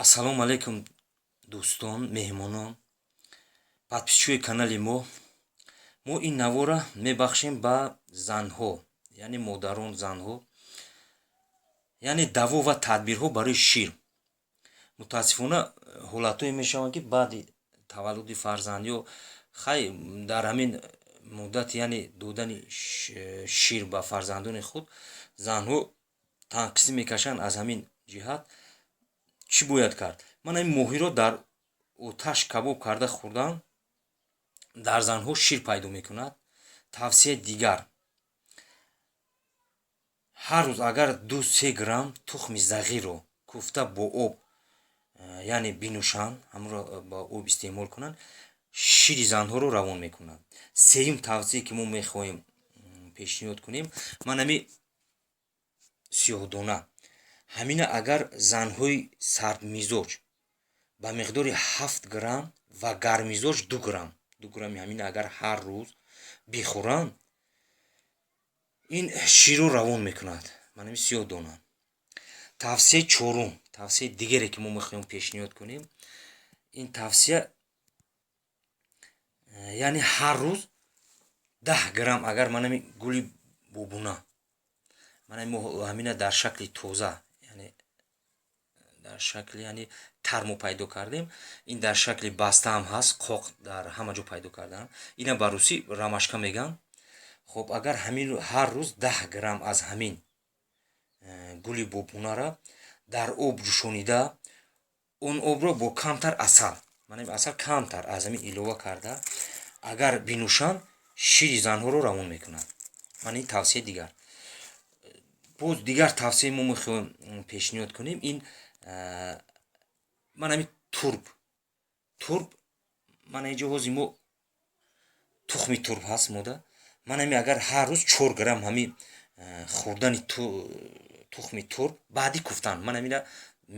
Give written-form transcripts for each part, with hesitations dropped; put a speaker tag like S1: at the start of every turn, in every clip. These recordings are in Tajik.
S1: Ассалому алайкум, дӯстон, меҳмонон, подписчикои канали мо. Мо ин навора мебахшем ба занҳо, яъне модарон, занҳо, яъне даво ва тадбирҳо барои шир. Мутаассифона, ҳолатҳое мешаванд, ки баъди таваллуди фарзанд ё хай дар ҳамин муддати, яъне додани шир ба фарзандони худ, занҳо танқисӣ мекашанд. Аз ҳамин ҷиҳат чӣ бояд кард? Ман ҳамин моҳиро дар оташ кабоб карда хӯрдан дар занҳо шир пайдо мекунад. Тавсияи дигар: ҳар рӯз агар 2-3 грамм тухми зағирро куфта бо об, яъне бинӯшанд, ҳамонро ба об истеъмол кунанд, шири занҳоро равон мекунад. Сеюм тавсие, ки мо мехоҳем пешниҳод кунем, ман ҳами сиёҳдона, ҳамина агар занҳои сардмизоҷ ба миқдори 7 грамм ва гарммизоҷ 2 грамм, 2 грамми ҳамина агар ҳар рӯз бихӯранд, ин ширро равон мекунад. Ман ҳами сиёҳдона. Тавсияи чорум, тавсияи дигаре, ки мо мехоҳем пешниҳод кунем, ин тавсия, яъне ҳар рӯз 10 грамм агар манами гули бобуна, мана мо ҳамина дар шакли тоза, яъне дар шакли, яъне тар мо пайдо кардем, ин дар шакли баста ҳам ҳаст, қоқ дар ҳама ҷо пайдо кардаам, ина ба русӣ ромашка мегӯянд. Хоб, агар ҳамин ҳар рӯз 10 грамм аз ҳамин гули бобунара дар об ҷӯшонида, он обро бо камтар асал, манам асал камтар аз ҳамин илова карда агар бинӯшанд, шири занҳоро равон мекунад. Ман ин тавсияи дигар. Боз дигар тавсияи мо мехоҳем пешниҳод кунем, ин ман ҳамин турп. Турп, мана инҷо ҳози мо тухми турп ҳаст мода. Ман ҳами агар ҳар рӯз 4 грамм ҳами хӯрдани тухми турп баъди куфтан, ман ҳамина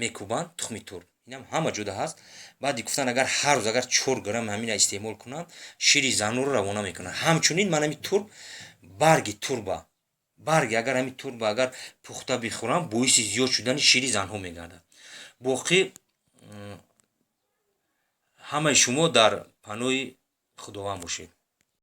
S1: мекубанд, тухми турп, инам ҳама ҷода ҳаст, баъди куфтан агар ҳар рӯз агар 4 грамм ҳамина истеъмол кунанд, шири занҳоро равона мекунанд. Ҳамчунин ман ҳами турп, барги турба, барги агар ҳами турба агар пухта бихӯранд, боиси зиёд шудани шири занҳо мегардад. Боқӣ ҳамаи шумо дар паноҳи Худованд бошед.